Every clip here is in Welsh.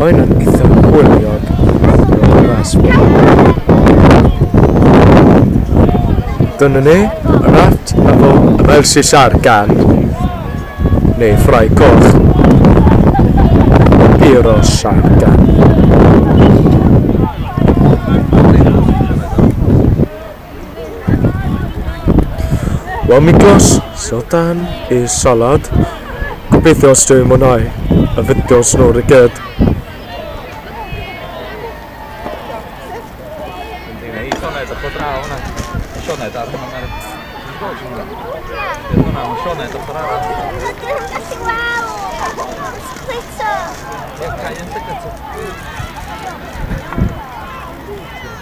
Mae hynna'n eitha hwyliog. Dyna ni, y rafft efo y felsi sargan, neu ffrai coch, Piro sargan. Wel, amigos, so dan i'r salad. Gobeithio os dwi'n mwynhau y fideos nhw'n i gyd. Sioned ochr draw hwnna. Sioned ar hwnna. Hwnna, mae Sioned ochr arall. Dwi'n gallu weld! Clito! Ie, cau yn llygad ti.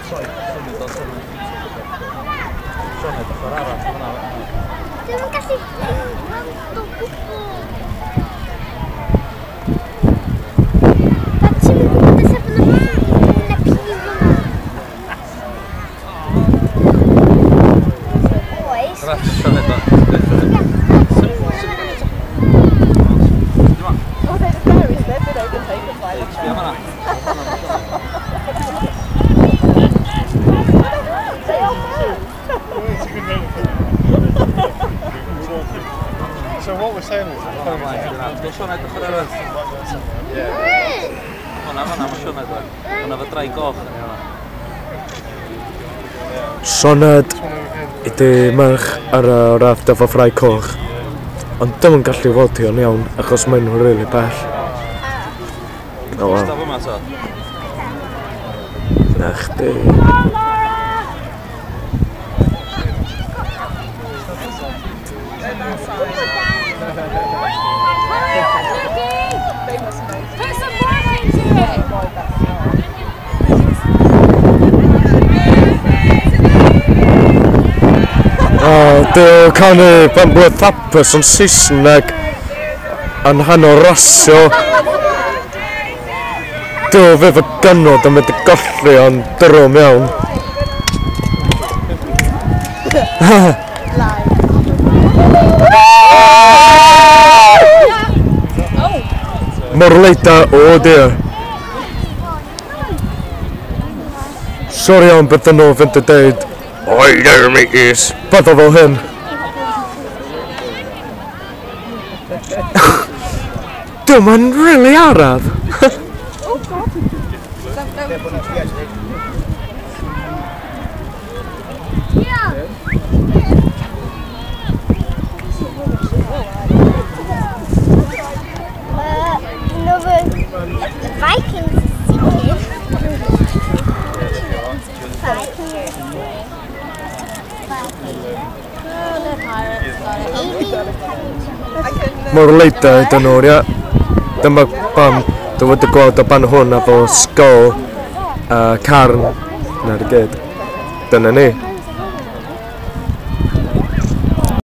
Troi, symud o, symud. Sioned ochr arall hwnna. Dwi'n gallu weld o gwbl. Dad, ti'n gwybod y sef yn y pif yma? Oes. Sioned o. Oh, they're the fairies, they've been overtaken by the Sbia fan'na. They are fairies. So what we're saying is Sioned ochr arall. Hwnna fan'na, mae Sioned o. Hwnna fo drai goch yn hwnna. Sioned ydy merch ar y rafft efo ffrai coch. Ond dim yn gallu weld hi o'n iawn, achos mae'n nhw'n rili bell. O, wel. Staf yma to. Na chdi. Put some work into it! O, Duw, canu pen-blwydd hapus yn Saesneg yn hanol rasio. Duw, fe fy gynod yn mynd i golli o'n drwm iawn. Mor leida, o dear. Sori am beth nhw fynd i deud. Oi there mateys. Beth o fel hyn. Duw, mae'n rili araf. Oh God. Another Vikings sinking. Vikings. Oh, they're pirates. Mor leida ydyn nhw, ia. Dyma pam dwi wedi gweld y ban hwn efo skull a carn na'r gyd. Dyna ni.